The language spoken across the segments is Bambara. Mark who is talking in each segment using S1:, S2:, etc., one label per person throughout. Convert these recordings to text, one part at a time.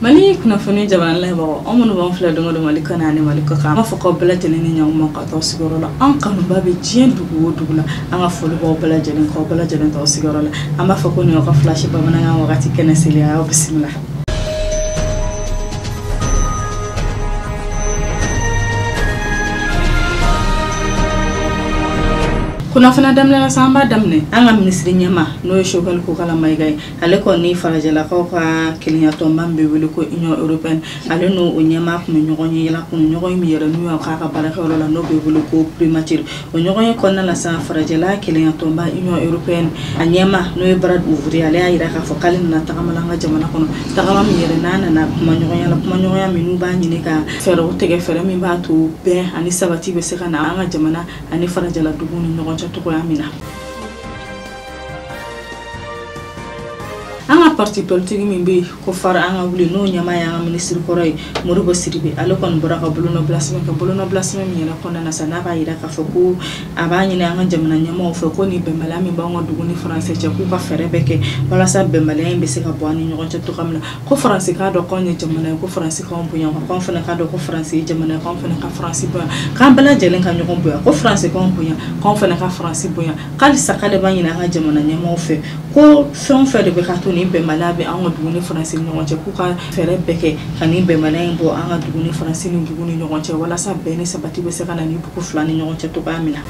S1: Mali kunnafoni jamana layɛbagaw, anw minnu b'an filɛ don o don Mali kɔnɔ ani Mali kɔ kan, an b'a fɔ k'aw bɛɛ lajɛlen ni ɲankuma ka t'aw sigiyɔrɔ la. An kanuba bɛ diɲɛ dugu o dugu la, an ka foli b'aw bɛɛ lajɛlen k'aw bɛɛ lajɛlen t'aw sigiyɔrɔ la. An b'a fɔ ko nin y'aw ka flash bamanankan wagati kɛnɛ seli, a y'aw bisimila. Kunnafoniya daminɛ la sa, an b'a daminɛ an ka minisiri ɲɛma n'o ye Choguel Kokalla Maïga ye. Ale kɔni farajɛlakaw ka kelenyatɔnba min bɛ wele ko Union européenne, ale n'o ɲɛmaa tun bɛ ɲɔgɔn ye la kun, ɲɔgɔn ye min yɛrɛ n'u y'a k'a ka baarakɛyɔrɔ la n'o bɛ wele ko primature. O ɲɔgɔn ye kɔnɔna la sa, farajɛla kelenyatɔnba Union européenne a ɲɛmaa n'o ye Brad Hoover, ale y'a jira k'a fɔ k'ale nana tagama la an ka jamana kɔnɔ, tagama min yɛrɛ n'a nana kumaɲɔgɔnya la, kumaɲɔgɔnya min n'u b'a ɲini ka fɛɛrɛw tigɛ, fɛɛrɛ min b'a to bɛn ani sabati bɛ se ka na an ka jamana ani farajɛla duguw ni ɲɔgɔn cɛ cogoya min na. An ka parti politique min bɛ yen ko FARE an ka wuli, n'o ɲɛmaa y'an ka minisiri kɔrɔ ye Modibo Sidibe, ale kɔni bɔra ka bolonɔbila sɛbɛn kɛ, bolonɔbila sɛbɛn min yɛrɛ kɔnɔna na sa, n'a b'a jira k'a fɔ ko a b'a ɲini an ka jamana ɲɛmaaw fɛ ko nin bɛnbaliya min b'an ka dugu ni Faransi cɛ, k'u ka fɛɛrɛ bɛɛ kɛ walasa bɛnbaliya in bɛ se ka bɔ an ni ɲɔgɔn cɛ cogoya min na. Ko Faransi k'a dɔn k'anw ye jamana ye, ko Faransi k'anw bonya, k'anw fana k'a dɔn ko Faransi ye jamana ye, k'anw fana ka Faransi bonya, k'an bɛɛ lajɛlen ka ɲɔgɔn bonya, ko Faransi k'anw bonya, k'anw fana ka Faransi bonya. K'alisa k'ale b'a ɲini an ka jamana ɲɛmaaw fɛ ko fɛn o fɛn de bɛ ka to nin bɛnbaliya bɛ an ka dugu ni Faransi ni ɲɔgɔn cɛ, k'u ka fɛɛrɛ bɛɛ kɛ ka nin bɛnbaliya in bɔ an ka dugu ni Faransi ni dugu ni ɲɔgɔn cɛ, walasa bɛn ni sabati bɛ se ka na ni dugu fila ni ɲɔgɔn cɛ cogoya min na.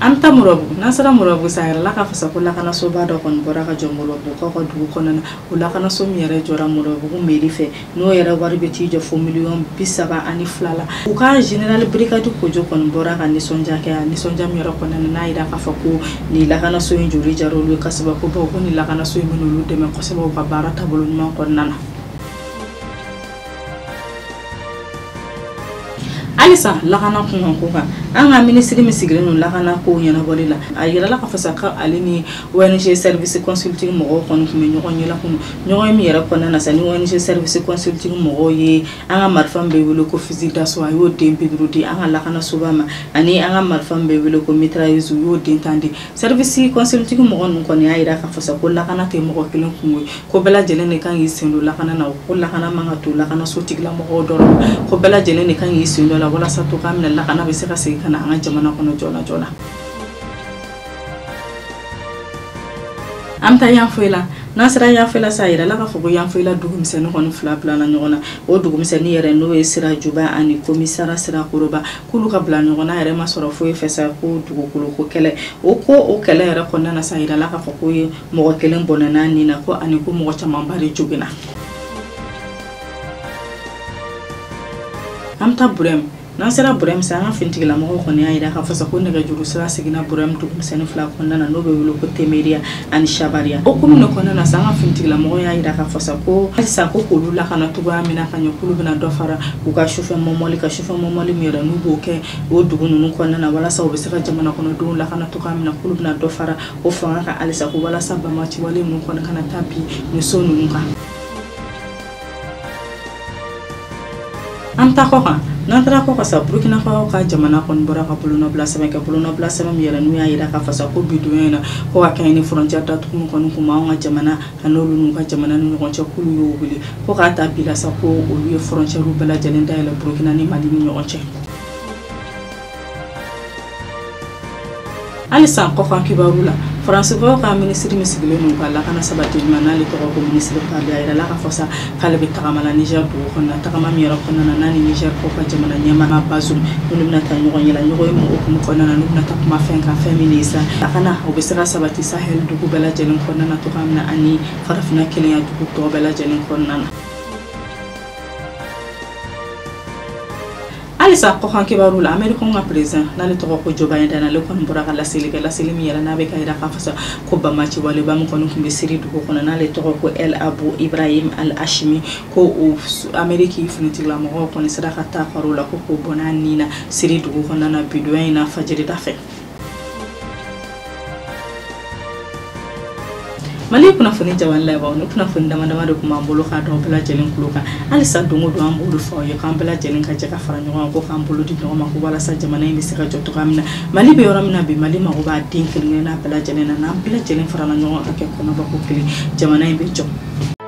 S1: An bɛ taa Moribabugu. N'an sera Moribabugu sa, a yɛrɛ la k'a fɔ sa ko lakanasoba dɔ kɔni bɔra ka jɔ Moribabugukaw ka dugu kɔnɔna na. O lakanaso min yɛrɛ jɔra Moribabugu mairie fɛ, n'o yɛrɛ wari bɛ t'i jɔ fo miliyɔn 32 la. U ka général brigade Kojo kɔni bɔra ka nisɔndiya kɛ, a nisɔndiya min yɛrɛ kɔnɔna na, n'a jira k'a fɔ ko nin lakanaso in joli diyara olu ye kosɛbɛ, ko bawo ko nin lakanaso in bɛ n'olu dɛmɛ kosɛbɛ u ka baara taabolo ɲuman kɔnɔna na. Halisa lakana kunkanko kan, an ka minisiri min sigilen don lakana kow ɲɛnabɔli la, a yirala k'a fɔ sa k'ale ni ONG Service Consulting mɔgɔw kɔni tun bɛ ɲɔgɔn ye la kunun, ɲɔgɔn ye min yɛrɛ kɔnɔna na sa, ni ONG Service Consulting mɔgɔw ye an ka marifa min bɛ wele ko fusil d'assaut, a y'o den 50 di an ka lakanasoba ma, ani an ka marifa min bɛ wele ko mitrailleuse, u y'o den 10 di. Service Consulting mɔgɔ ninnu kɔni y'a jira k'a fɔ sa ko lakana tɛ mɔgɔ kelen kungo ye, ko bɛɛ lajɛlen de kan k'i sen don lakana na, ko lakana man ka to lakanaso tigilamɔgɔw dɔrɔn ma, ko bɛɛ lajɛlen de kan k'i sen don a la walasa cogoya min na lakana bɛ se ka segin ka na an ka jamana kɔnɔ joona joona. An bɛ taa Yanfolila. N'an sera Yanfolila sa, a yirala k'a fɔ ko Yanfolila dugumisɛnnin kɔni fila bilala ɲɔgɔn na. O dugumisɛnnin yɛrɛ n'o ye Sirajuba ani Komisara Sirakoroba, k'olu ka bila ɲɔgɔn na yɛrɛ ma sɔrɔ foyi fɛ sa ko dugukolo ko kɛlɛ. O ko o kɛlɛ yɛrɛ kɔnɔna na sa, a yirala k'a fɔ ko mɔgɔ kelen bɔnɛna nin na, ko ani ko mɔgɔ camanba de joginna. An bɛ taa Burɛmu. N'an sera Burɛmu sa, an ka finitigilamɔgɔw kɔni y'a jira k'a fɔ sa ko nɛgɛjuru sira seginna Burɛmu dugumisɛnnin fila kɔnɔna na, n'o bɛ wele ko Temeriya ani Sabariya. O hukumu de kɔnɔna na sa, an ka finitigilamɔgɔw y'a jira k'a fɔ sa ko halisa ko k'olu lakana cogoya min na ka ɲɛ, k'olu bɛna dɔ fara u ka sufɛ mɔmɔli kan, sufɛ mɔmɔli min yɛrɛ n'u b'o kɛ o dugu ninnu kɔnɔna na, walasa u bɛ se ka jamana kɔnɔdenw lakana cogoya min na, k'olu bɛna dɔ fara o fanga kan halisa, ko walasa banbaanciwale ninnu kɔni kana taa bin nin so ninnu kan. An bɛ taa kɔ kan. N'an taara kɔ kan sa, Burukina-kaw ka jamana kɔni bɔra ka bolonɔbila sɛbɛn kɛ, bolonɔbila sɛbɛn min yɛrɛ n'u y'a jira k'a fɔ sa ko bi donya in na, ko ka kɛɲɛ ni frontière datugu min kɔni kun b'anw ka jamana ani olu n'u ka jamana ni ɲɔgɔn cɛ, k'olu y'o wuli, ko k'a ta bi la sa, ko olu ye frontière bɛɛ lajɛlen dayɛlɛ Burukina ni Mali ni ɲɔgɔn cɛ. Halisa kɔkan kibaru la, Faransikaw ka minisiri min sigilen don ka lakana sabati ɲuman, n'ale tɔgɔ ko minisiri Parly, a yirala k'a fɔ sa k'ale bɛ tagama la Niger dugu kɔnɔna, tagama min yɛrɛ kɔnɔna na, n'a ni Niger kaw ka jamana ɲɛmaa Bazoum n'olu bɛna taa ɲɔgɔn ye la, ɲɔgɔn ye hukumu kɔnɔna na, n'u bɛna taa kuma fɛn kan, fɛn min ye sa lakana o bɛ se ka sabati Sahel dugu bɛɛ lajɛlen kɔnɔna na cogoya min na, ani farafinna kelenya dugu tɔ bɛɛ lajɛlen kɔnɔna na. Halisa kɔkan kibaru la, Amerikɛnw ka président n'ale tɔgɔ ko Joe Biden, ale kɔni bɔra ka laseli kɛ, laseli min yɛrɛ n'a bɛ ka jira k'a fɔ sa ko banbaanci waleba min kɔni tun bɛ Siri dugu kɔnɔ, n'ale tɔgɔ ko El Abu Ibrahim Al Hashimi, ko o Ameriki finitigilamɔgɔw kɔni sera ka taa karo la, ko k'o bɔnɛ a ni na Siri dugu kɔnɔna na bi donya in na fajirida fɛ. Mali kunnafoni jabani laban, ni kunnafoni dama dama de tun b'an bolo k'a dɔn bɛɛ lajɛlen tulo kan. Halisa, don o don an b'olu fɔ aw ye k'an bɛɛ lajɛlen ka jɛ ka fara ɲɔgɔn kan, ko k'an bolo di ɲɔgɔn ma, ko walasa jamana in bɛ se ka jɔ cogoya min na. Mali bɛ yɔrɔ min na bi, Mali mago b'a den kelen kelenna bɛɛ lajɛlen na. N'an bɛɛ lajɛlen farala ɲɔgɔn kan ka kɛ kɔnɔbako kelen, jamana in bɛ jɔ.